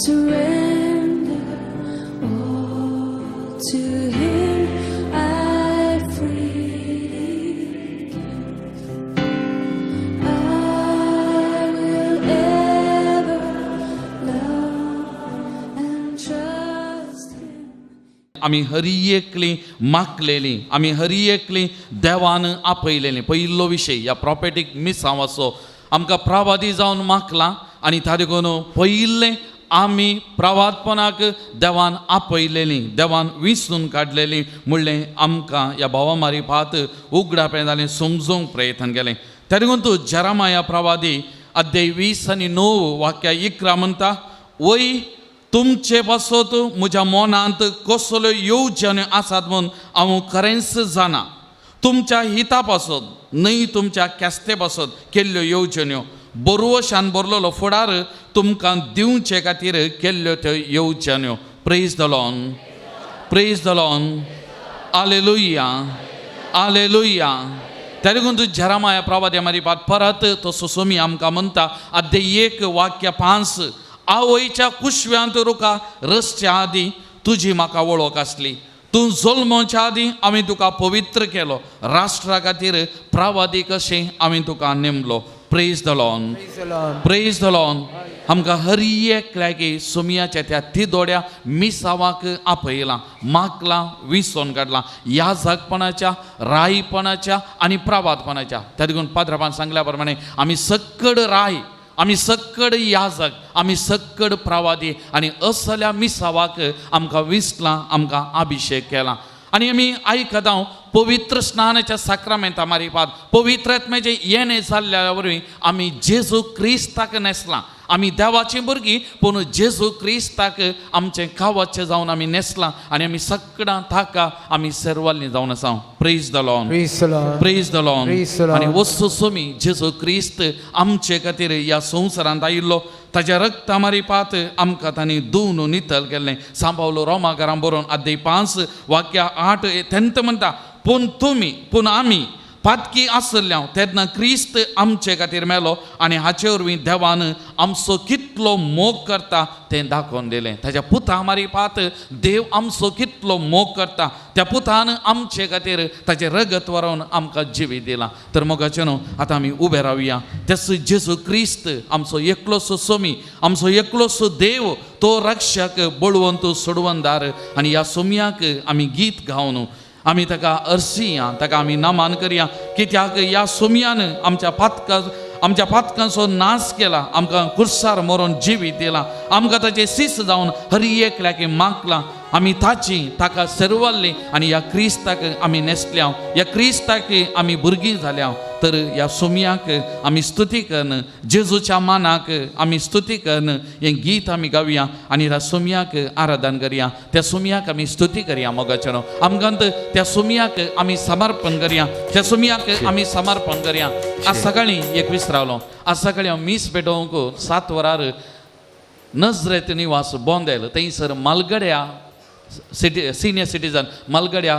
Surrender all to Him. I freely give. I will ever love and trust Him. आमी हरी एकली मागलेली, आमी हरी एकली देवान आपयलेली. पयलो विशय ह्या प्रॉपेटीक मिसांव आसो आमकां प्रवादी जावन मागला आनी ता देखून पयिल्लें आमी प्रवादपणाक देवान आपयलेली, देवान विंचून काडलेली म्हणलें आमकां ह्या भावा मारिफात उगडापें जालें, समजूंक प्रयत्न केलें. त्या देखून तूं जेरामाया प्रवादी अध्याय 20 आनी 9 वाक्या 11 म्हणटा, वय तुमचे पासत म्हज्या मनांत कसल्यो येवजण्यो आसात म्हूण हांव खरेंच जाणा. तुमच्या हिता पासत न्हय, तुमच्या केस्ते पासत केल्ल्यो येवजण्यो, बरवशान बरलेलो फुडार तुमकां दिवचे खातीर केल्ल्यो त्यो येवजण्यो. Praise the Lord, praise the Lord, alleluia, alleluia. त्या देखून तूं जेरामाया प्रवाद्या मारिपात परत तो सुसोमी आमकां म्हणटा, अध्याय 1 वाक्य 5, आवयच्या कुशव्यांत रुका रसच्या आदीं तुजी म्हाका वळख आसली. तूं जल्मच्या आदीं हांवें तुका पवित्र केलो. राष्ट्रा खातीर प्रवादी कशें हांवें तुका नेमलो. Praise the Lord, praise the Lord. आमकां हर एकल्याक सुमयाच्या त्या तिदोड्या मिसावाक आपयलां, मागलां, विसोन काडलां ह्या जागपणाच्या, रायपणाच्या आनी प्रवादपणाच्या. त्या देखून पाद्रापान सांगल्या प्रमाणे आमी सक्कड राय, आमी सक्कड याजक, आमी सक्कड प्रवादी आनी असल्या मिसावाक आमकां विसलां, आमकां अभिशेक केला. आनी आमी आयकता पवित्र स्नानाच्या साक्रामेंता मारिफात पवित्र आत्म्याचें येणें जाल्ल्या वरवीं आमी जेजू क्रिस्ताक न्हेसलां. आमी देवाचीं भुरगीं, पूण जेजू क्रिस्ताक आमचें कावाचें जावन आमी न्हेसलां आनी आमी सगळां ताका आमी सर्वाल्लीं जावन आसा. Praise the Lord. Praise the Lord. Praise the Lord. Praise the Lord. आनी वस्तू सोमी जेजू क्रिस्त आमचे खातीर ह्या संवसारांत आयिल्लो. ताच्या रक्ता मारिपात आमकां तांणी धुवन नितळ केल्लें. सांबावलो रोमाकारां बरोवन अध्याय 5 वाक्या 8 तेंत म्हणटा, पूण तुमी, पूण आमी पातकी आसल्या तेन्ना क्रिस्त आमचे खातीर मेलो आनी हाचे वरवीं देवान आमचो कितलो मोग करता तें दाखोवन दिलें. ताच्या पुता मारिपात देव आमचो कितलो मोग करता, त्या पुतान आमचे खातीर ताचें रगत वरोवन आमकां जिवीत दिलां. तर मोगाचें न्हू, आतां आमी उबे रावया. तेच जेजू क्रिस्त आमचो एकलोसो सोमी, आमचो एकलोसो देव, तो रक्षक, बळवंत, सोडवंदार. आनी ह्या सोमयाक आमी गीत गावन आमी ताका अर्सिया, ताका आमी नमान करया, कित्याक ह्या सोमयान आमच्या पातकांचो नाश केला, आमकां कुर्सार मरोन जिवीत दिला, आमकां ताचे सीस जावन हर एकल्याक मागला. आमी ताची ताका सर्वल्ली आनी ह्या क्रिस्ताक आमी न्हेसल्या, ह्या क्रिस्ताक आमी भुरगीं जाल्या. तर ह्या सोमयाक आमी स्तुती करून, जेजूच्या मानाक आमी स्तुती करून हें गीत आमी गावया आनी ह्या सोमयाक आराधन करया. त्या सोमयाक आमी स्तुती करया. मोगाचें आमकां त्या सोमयाक आमी समर्पण करया, त्या सोमयाक आमी समर्पण करया. आज सकाळीं एक विसरावलो. आज सकाळीं हांव मीस पेटोवंक 7 वरार नजरेत निवास बोंदेल थंयसर मालगड्या सिटी सिनियर सिटीजन मालगड्या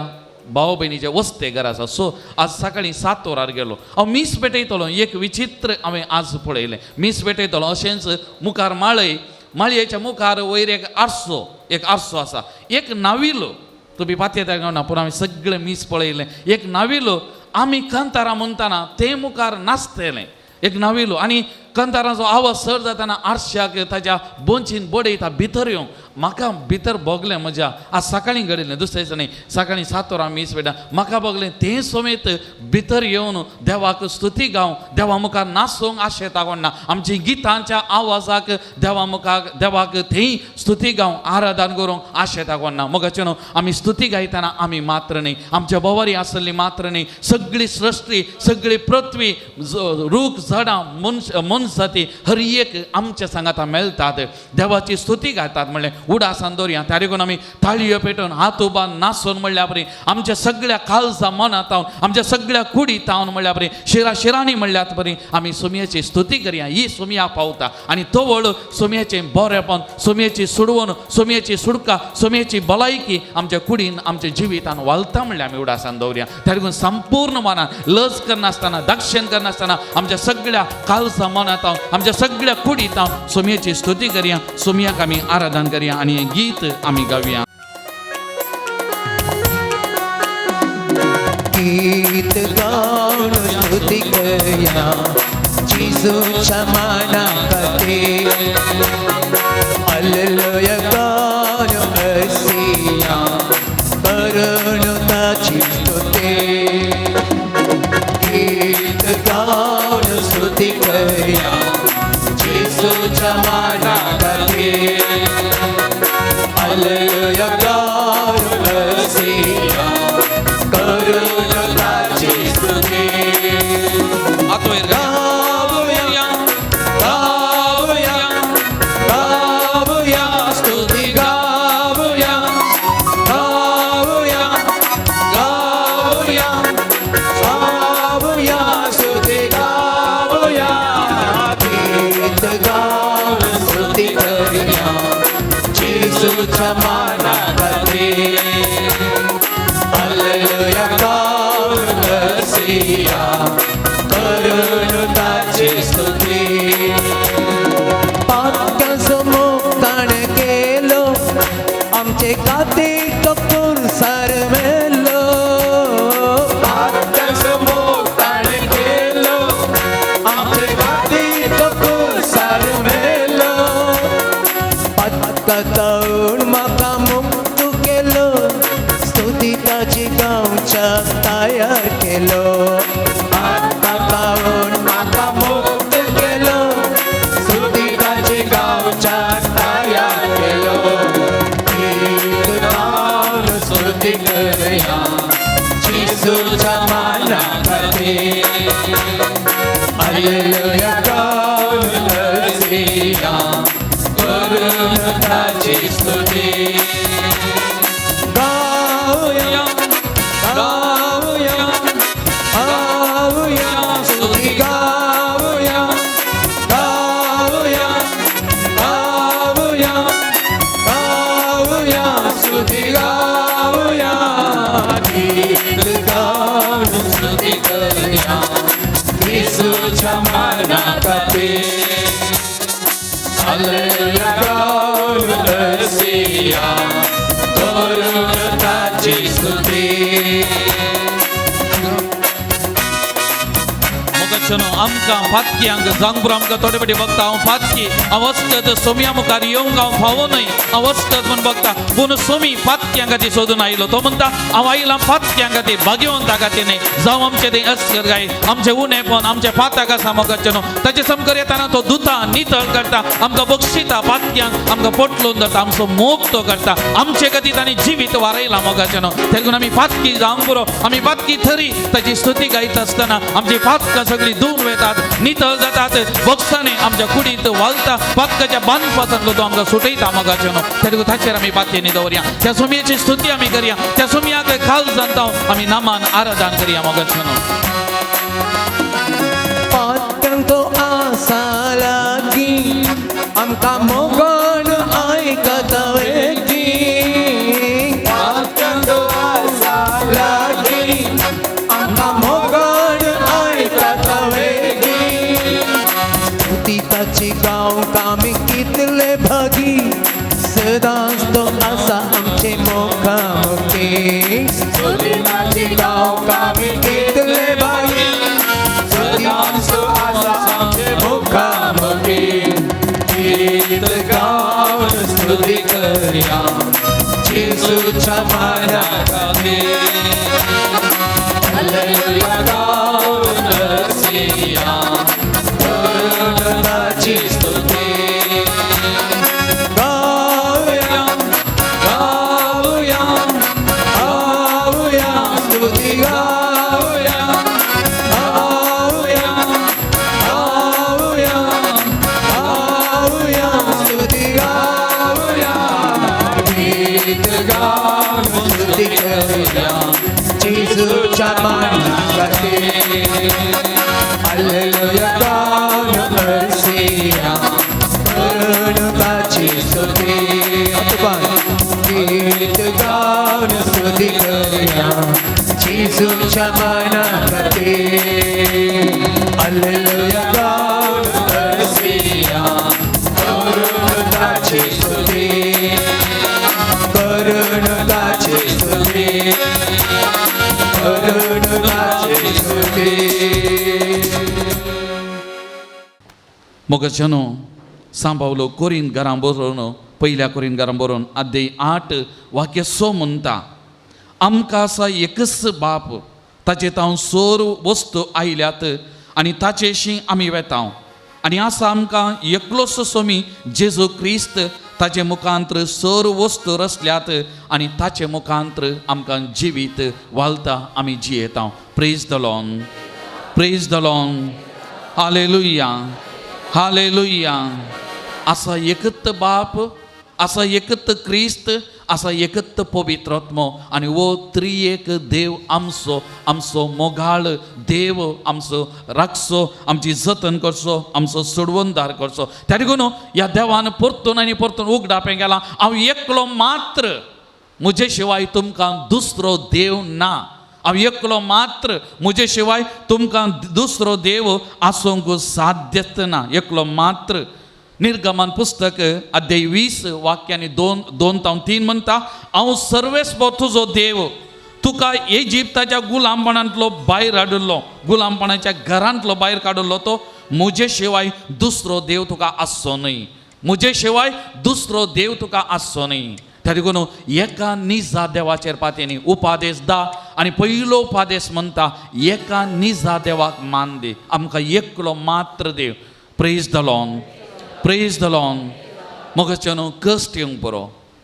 भाव भयणीचे वस्ते घर आसा. सो आज सकाळीं 7 वरार गेलो हांव मीस पेटयतलो. एक विचित्र हांवें आज पळयलें. मीस पेटयतलो अशेंच मुखार माळय, माळयेच्या मुखार वयर एक आरसो आसा. एक नाविलो, तुमी पातयेता ना, पूण हांवें सगळें मीस पळयलें. एक नाविलो आमी कांतारां म्हणटाना ते मुखार नाचतलें. एक नाविलो आनी कंतारांचो आवाज चड जाताना आरशाक ताच्या बोंचीन बडयता भितर येवंक. म्हाका भितर भोगलें म्हज्या. आज सकाळीं घडिल्लें, दुसरें दिसा न्ही. सकाळीं 7 वरां मीस पेटा म्हाका भोगलें तें समेत भितर येवन देवाक स्तुती गावं, देवा मुखार नाचूंक आशेता कोण ना. आमची गितांच्या आवाजाक देवा मुखार, देवाक थंय स्तुती गावं, आराधन करूंक आशेता कोण ना. मोगाचें न्हू, आमी स्तुती गायतना आमी मात्र न्ही, आमच्या भोंवरी आसली मात्र न्ही, सगळी सृश्टी, सगळी पृथ्वी, रूख, झाडां, मनश, मनजाती हर एक आमच्या सांगाता मेळटात, देवाची स्तुती गायतात म्हणलें उडासान दवरया. त्या देखून आमी ताळयो पेटोवन, हात उबान नाचून म्हणल्या परी आमच्या सगळ्या काळजा मनात हावन, आमच्या सगळ्या कुडीत हावन म्हणल्या परी, शिरा शिरांनी म्हणल्यात परी आमी सोमयाची स्तुती करया. ही सोमया पावता आनी तवळ सोमयाचें बरेपण, सोमयाची सुडवण, सोमयाची सुडका, सोमयाची भलायकी आमच्या कुडीन, आमच्या जिवितान वालता म्हणल्यार आमी उडासान दवरया. त्या देखून संपूर्ण मनान, लज करनासतना, दक्षिण करनासतना, आमच्या सगळ्या काळजा मनात मनांत आमच्या सगळ्या कुडीत सोमयेची स्तुती करया, सोमयाक आमी आराधन करया आनी हें गीत आमी गावया. गीत गावन स्तुती करया जेजूच्या माना खातीर, हालेलुया गावन हसिया करून ताची स्तुती. गीत गावन स्तुती करया जेजूच्या माना खातीर, हालेलुया गावन हसिया करून ताची स्तुती. आतां वयर गावया, गावया, गावया, स्तुती गावया, गावया, गावया, गावया, स्तुती गावया. गीत गावन स्तुती करया जेजूच्या माना खातीर, हालेलुया गावन हसिया करून ताची स्तुती. पातकांचो मोग ताणें केलो, आमचे खातीर तो कुर्सार मेलो. पातकांचो मोग ताणें केलो, आमचे खातीर तो कुर्सार मेलो. पातकांतून म्हाका मुक्त केलो, स्तुती ताची गांवच्या तयार केलो. पातकांतून म्हाका मुक्त केलो, स्तुती ताची गांवच्या तयार केलो. गीत गावन स्तुती करया जेजूच्या माना खातीर, हालेलुया गावन हसिया करून ताची स्तुती. गावया, गावया, गावया, स्तुती गावया, गावया, गावया, गावया, स्तुती गावया. गीत गावन स्तुती करया जेजूच्या माना खातीर, हालेलुया गावन हसिया करून ताची स्तुती. मोगाचेनो आमकां फातक्यांक जांगपुर आमकां थोडे फाटी बघता हांव फातकी, हांव वचत सोमया मुखार येवंक हांव फावो न्हय, हांव वचत म्हूण बघता. पूण सोमी फातक्यां खातीर सोदून आयलो. तो म्हणटा हांव आयला फातक्यां खातीर, भाग्यवंता खातीर न्हय. जावं आमचें तें अस्कर गाय आमचें उणेपण आमचें फाताक आसा मोगाचेनो, ताचे समकर येताना तो दुता नितळ करता, आमकां बक्षिता, फातक्यांक आमकां पोटलोवन धरता, आमचो मोग तो करता, आमचे खातीर ताणें जिवीत वारयलां मोगाचेनो. तेगून आमी फातकी जावंक पुरो, आमी फातकी थरी ताची स्तुती गायता आसतना आमची फातकां सगळीं धुवन वेतात, नितळ जातात, बक्षांनी आमच्या कुडींत वालता, पातकाच्या बांदपासांतलो तो आमकां सुटयता मोगाचेनो. तेगून ताचेर आमी पातयेनी दवरया, त्या सोमयेची स्तुती आमी करया, त्या सोमयाक खाल जाता आमी नामान आराधन करया मोगाचेनो. पातकांचो आसा लागीं, आमकां मोगान आयकता वेगीं. पातकांचो आसा लागीं, आमकां मोगान आयकता वेगीं. स्तुती ताची गावंक आमी कितले भागी, सदांच तो आसा आमचे मुखामुखी. स्तुती ताची गावंक आमी कितले भागी, सदांच तो आसा आमचे मुखामुखी. गीत गावन स्तुती करया जेजूच्या माना खातीर, हालेलुया गावन हसिया करून ताची स्तुती. गावया, गावया, गावया, स्तुती गावया, गावया, गावया, गावया, स्तुती गावया. गीत गावन स्तुती करया जेजूच्या माना खातीर, हालेलुया गावन हसिया करून ताची स्तुती. गीत गावन स्तुती करया जेजूच्या माना खातीर, हालेलुया गावन करून ताची स्तुती. मोगाच्यानो, सांव पावलो कोरीन घरां बरोवन, पयल्या कोरीन घरां बरोवन अध्याय 8 वाक्य 6 म्हणटा, आमकां आसा एकच बाप, ताचे तावन सोर वस्तू आयल्यात आनी ताचेशी आमी वेता, आनी आसा आमकां एकलोच सोमी जेजू क्रिस्त, ताचे मुखांत्र सोर वस्तू रचल्यात आनी ताचे मुखांत्र आमकां जिवीत वालता, आमी जियेता. Praise the Lord, praise the Lord, hallelujah, hallelujah. आसा एकत बाप, आसा एकत क्रिस्त, आसा एकत पवित्र आत्मो, आनी हो त्रिएक देव आमचो, आमचो मोगाळ देव, आमचो राखचो, आमची जतन करचो, आमचो सोडवणदार करचो. त्या देखून ह्या देवान परतून आनी परतून उगडापें गेला, हांव एकलो मात्र, म्हजे शिवाय तुमकां दुसरो देव ना. हांव एकलो मात्र, म्हजे शिवाय तुमकां दुसरो देव आसूंक साध्यच ना, एकलो मात्र. निर्गमन पुस्तक अध्याय 20 वाक्यांनी 2 2 तावन 3 म्हणटा, हांव सर्वेस्पर तुजो देव, तुका इजिप्ताच्या गुलामपणांतलो भायर हाडिल्लो, गुलामपणाच्या घरांतलो भायर काडिल्लो, तो म्हजे शिवाय दुसरो देव तुका आसचो न्हय, म्हजे शिवाय दुसरो देव तुका आसचो न्हय. त्या देखून एका निजा देवाचेर पातयेनी उपादेश 10 आनी पयलो उपादेश म्हणटा, एका निजा देवाक मान दी, आमकां एकलो मात्र देव. Praise the Lord, praise the Lord. मोगाच्यानो, कश्ट येवंक पुरो,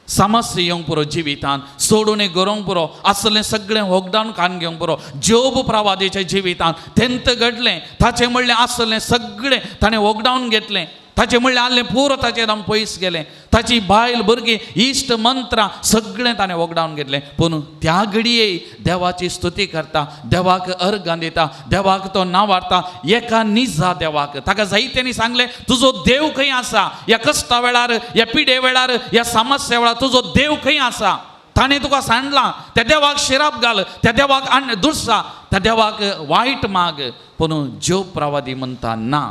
समस्या येवंक पुरो, जिवितान सोडून गरोवंक पुरो, आसलें सगळें होगडावन कान घेवंक पुरो. जोब प्रवादीच्या जिवितान तेंत घडलें, ताचें म्हणलें आसलें सगळें ताणें होगडावन घेतलें, ताचें म्हणलें आहलें पुरो ताचेर आम पयस गेलें, ताची बायल भुरगीं इश्ट मंत्रां सगळें ताणें वगडावन घेतलें. पूण त्या घडये देवाची स्तुती करता, देवाक अर्गां दिता, देवाक तो नांवारता, एका निजा देवाक. ताका जायत्यांनी सांगलें, तुजो देव खंय आसा? ह्या कश्टा वेळार, ह्या पिडे वेळार, ह्या समस्या वेळार तुजो देव खंय आसा? ताणें तुका सांडलां, त्या देवाक शिराप घाल, त्या देवाक आण दुरसा, त्या देवाक वायट माग. पूण ज्यो प्रवादी म्हणटा ना,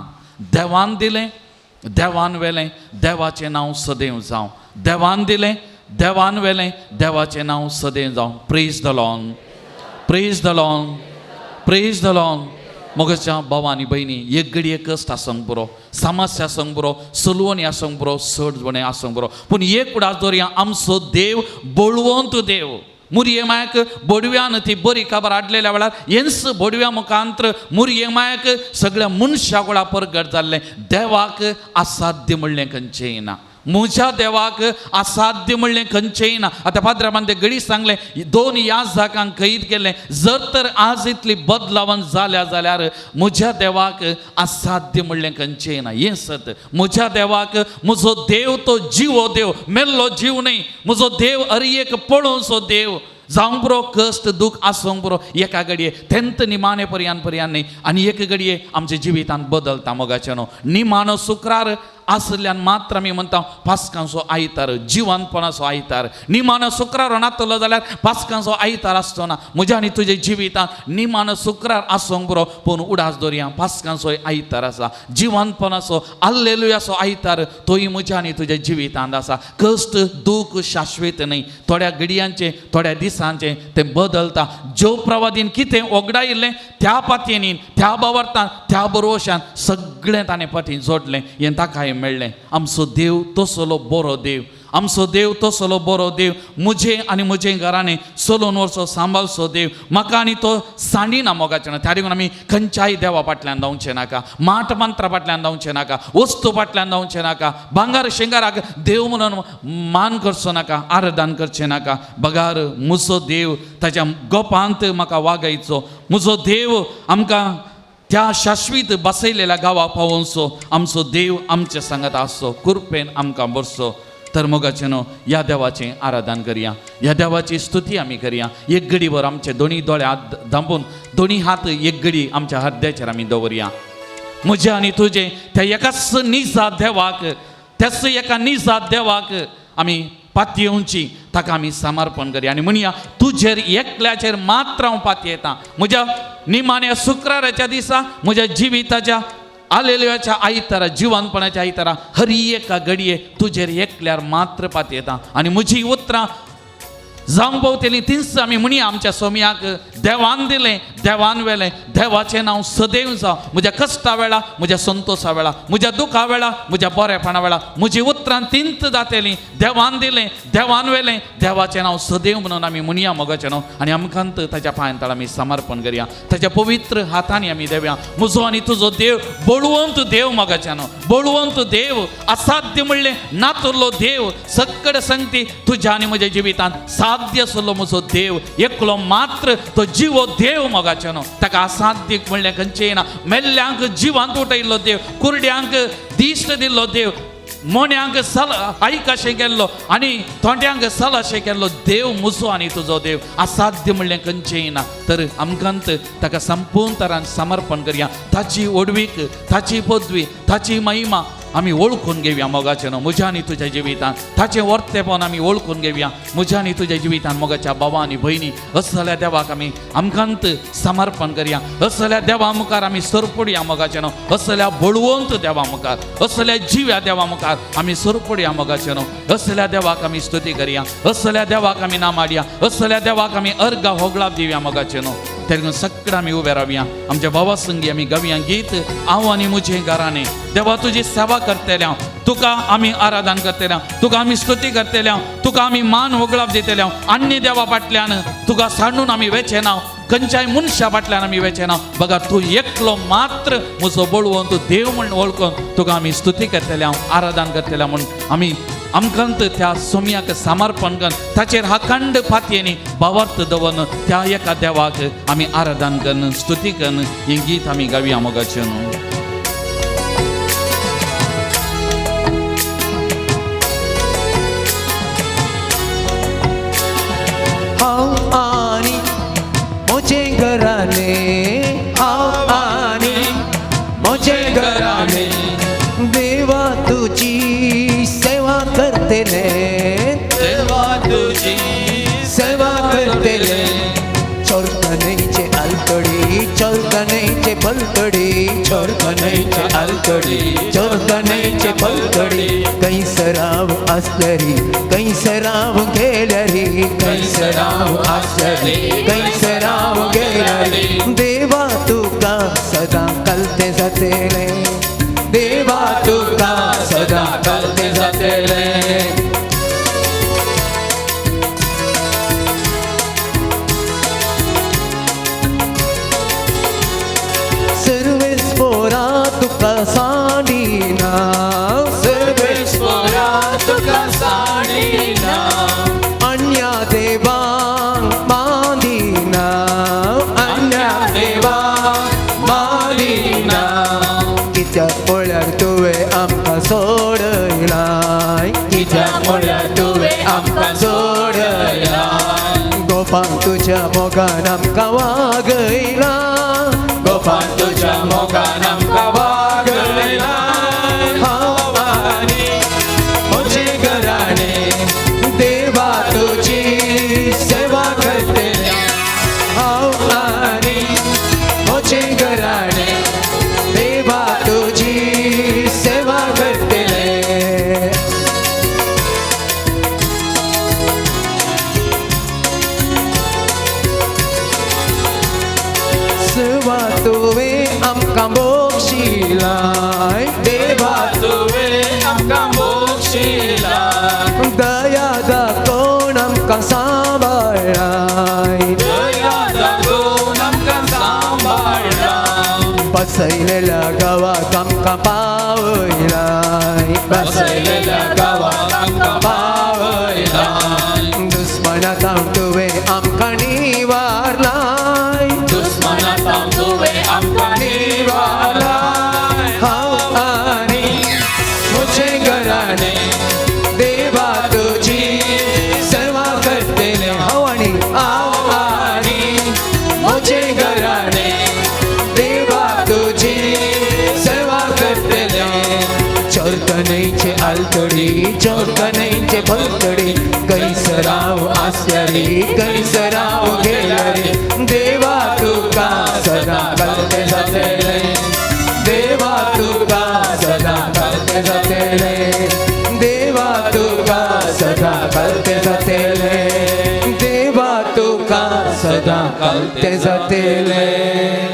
देवान दिलें, देवान वेलें, देवाचें नांव सदैव जावं. देवान दिलें, देवान वेलें, देवाचें नांव सदैव जावं. Praise the Lord, praise the Lord, praise the Lord. मोगाच्या भाव आनी भयणी, एक घडये कश्ट आसूंक पुरो, समस्या आसूंक पुरो, सलवणी आसूंक पुरो, सडवणे आसूंक पुरो, पूण एक उडास दवरया, आमचो देव बळवंत देव. मुरये मायक बोडव्यान ती बरी खबर हाडलेल्या वेळार हेंच बोडव्या मुखांत्र मुरये मायक सगळ्या मनशा गोळा परगट जाल्लें. देवाक असाध्य म्हणलें खंयचेंय ना, म्हज्या देवाक असाध्य म्हणलें खंयचेंय ना. आतां पाद्रामान ते घडी सांगलें, 2 याजकांक कैद केलें, जर तर आज इतली बदलावन जाल्या जाल्यार म्हज्या देवाक असाध्य म्हणलें खंयचेंय ना. हें सत, म्हज्या देवाक, म्हजो देव तो जिवो देव, मेल्लो जीव न्हय, म्हजो देव अरे एक पळोवचो देव. जावंक पुरो कश्ट दूख आसूंक पुरो, एका घडये तेंत निमाणे पर्यान पर्यान न्हय, आनी एक घडये आमच्या जिवितांत बदलता. मोगाचें न्हू, निमाणो शुक्रार आसल्यान मात्र आमी म्हणटा पास्कांचो आयतार, जिवनपणाचो आयतार. निमाणो शुक्रार नातलो जाल्यार पास्कांचो आयतार आसचो ना. म्हज्या आनी तुज्या जिवितांत निमाणो शुक्रार आसूंक पुरो, पूण उडास दवरया, पास्कांचो आयतार आसा, जिवनपणाचो आल्लेलुयाचो आयतार, तोय म्हज्या आनी तुज्या जिवितांत आसा. कश्ट दूख शाश्वत न्हय, थोड्या घडयांचें थोड्या दिसांचें तें बदलता. ज्यो प्रवादीन कितें ओगडायिल्लें त्या पातयेनीन, त्या बावरतान, त्या बरोवशान सगळें ताणें फाटीं जोडलें, हें ताकाय मेळ्ळें. आमचो देव तसलो बरो देव, आमचो देव तसलो बरो देव. म्हजें आनी म्हजें घराणें चलोवन व्हरचो सांबाळचो देव, म्हाका आनी तो सांडिना. मोगाचें ना, त्या देखून आमी खंयच्याय देवा फाटल्यान धांवचें नाका, माट मंत्रा फाटल्यान धांवचें नाका, वस्तू फाटल्यान धांवचें नाका, भांगर शिंगाराक देव म्हणून मान करचो नाका, आराधन करचें नाका. बगार म्हजो देव ताच्या गोपांत म्हाका वागायचो, म्हजो देव आमकां त्या शाश्वीत बसयलेल्या गांवाक पावोवचो, आमचो देव आमच्या सांगात आसचो, कृपेन आमकां बरचो. तर मोगाचें न्हू, ह्या देवाचें आराधन करया, ह्या देवाची स्तुती आमी करया. एक घडीभर आमचे दोनी दोळे हात धांपून, दोनी हात एक घडी आमच्या हृदयाचेर आमी दवरया. म्हजें आनी तुजें त्या एकाच निजा देवाक, त्याच एका निजा देवाक आमी पातयेवची, ताका आमी समर्पण करया आनी म्हणया, तुजेर एकल्याचेर मात्र हांव पातयेता. म्हज्या निमाण्या शुक्राराच्या दिसा, म्हज्या जिविताच्या आलेल्याच्या आयतारा, जिवनपणाच्या आयतारा, हर एका घडये तुजेर एकल्यार मात्र पातयेता आनी म्हजी उतरां जावंक पावतली तींच आमी म्हणया आमच्या सोमयाक देवान दिलें देवान वेलें देवाचें नांव सदैव जावं. म्हज्या कश्टा वेळा, म्हज्या संतोशा वेळा, म्हज्या दुखा वेळा, म्हज्या बरेपणा वेळा म्हजी उतरां तींच जातलीं. देवान दिलें देवान वेलें देवाचें नांव सदैव म्हणून आमी म्हणया मोगाचें नांव. आनी आमकां ताच्या पांयांतळ आमी समर्पण करया, ताच्या पवित्र हातांनी आमी देवया. म्हजो आनी तुजो देव बळवंत देव मोगाचें नांव, बळवंत देव, असाध्य म्हणलें नातुरलो देव, सक्कड संगती तुज्या आनी म्हज्या जिवितांत साध्य आसलो म्हजो देव एकलो मात्र तो जिवो देव मोगाचें न्हू. ताका असाध्य म्हणलें खंयचें ना. मेल्ल्यांक जिवांत उठयल्लो देव, कुरड्यांक दिश्ट दिल्लो देव, मोन्यांक सल आयक अशें केल्लो आनी थोंड्यांक सल अशें केल्लो देव म्हजो आनी तुजो देव. असाध्य म्हणलें खंयचेंय ना. तर आमकां ताका संपूर्ण तरान समर्पण करया. ताची ओडवीक, ताची पदवी, ताची महिमा आमी वळखून घेवया मोगाचें न्हू. म्हज्या आनी तुज्या जिवितान ताचें वर्तेपण आमी वळखून घेवया. म्हज्या आनी तुज्या जिवितान मोगाच्या बाबा आनी भयणी असल्या देवाक आमी आमकांत समर्पण करया. असल्या देवा मुखार आमी सरपडया मोगाचें न्हू. असल्या बळवंत देवा मुखार, असल्या जिव्या देवा मुखार आमी सरपडया मोगाचें न्हू. असल्या देवाक आमी स्तुती करया, असल्या देवाक आमी नामाडया, असल्या देवाक आमी अर्घा होगळाप दिवया मोगाचें न्हू. तेन्ना सगळं आमी उबे रावया. आमच्या बाबा संगी आमी गावया गीत हांव आनी म्हजें घराणें. देवा तुजी सेवा करतले हांव, तुका आमी आराधन करतले हांव, तुका आमी स्तुती करतले हांव, तुका आमी मान होगळाप दितले हांव. आनी देवा फाटल्यान तुका सांडून आमी वेचे ना, खंयच्याय मनशा फाटल्यान आमी वेचे ना. बघा तूं एकलो मात्र म्हजो बळवंत देव म्हण वळखून तुका आमी स्तुती करतले हांव, आराधन करतले म्हूण आमी आमकां त्या सोमयाक समर्पण करून ताचेर अखंड पातयेनी भावार्थ दवरून त्या एका देवाक आमी आराधन करून स्तुती करून हें गीत आमी गावया मोगाचें न्हू. हांव आनी म्हजें घराणें, हांव आनी म्हजें घराणें, देवा तुजी सेवा करतले, देवा तुजी सेवा करतले. चोरतनेचे आलतडी, चोरतनेचे पलतडी, चोरतनेचे आलतडी, चोरतनेचे पलतडी, कैसराव आसलरी, कैसराव गेलरी, कैसराव आसलरी, कैसराव गेलरी. देवा तुका सदां कलते जातले, देवा तुका सदां कलते जातले. सर्वेस पोरा तुका सांडिना, सर्वेस पोरा तुका सांडिना, अन्या देवांक मानिना, अन्या देवांक मानिना. कित्याक पळ्यार तुवें आमकां सोडयलाय, कित्याक पळ्यार तुवें आमकां सोडयलाय. गोपान तुज्या मोगान आमकां वागयला, गोपान तुज्या मोगान आमकां वागयला. हांव आनी म्हजें घराणें देवा तुजी सेवा करतले, हांव आनी म्हजें घराणें देवा तुजी सेवा करतले. सेवा तुवें आमकां बक्षिलाय, देवा तुवें आमकां बक्षिलाय, दया दाखोवन आमकां सांबाळ्ळाय, दया दाखोवन आमकां सांबाळ्ळाय, बसयलेल्या गांवाक आमकां पावयलाय, बसयलेल्या गांवाक आमकां पावयलाय, दुस्मना तावन तुवें आमकां निवारलाय, दुस्मना तावन तुवें आमकां निवारलाय. हांव आनी म्हजें घराणें देवा तुजी सेवा करतले, हांव आनी, हांव आनी म्हजें घराणें देवा तुजी सेवा करतले. चोरतनेचे आलतडी, चोरतनेचे पलतडी, कैसराव आसलरी, कैसराव गेलरी. देवा तुका सदां कलते जातले, देवा तुका सदां कलते जातले, देवा तुका सदां कलते जातले. सदां कालते जातले.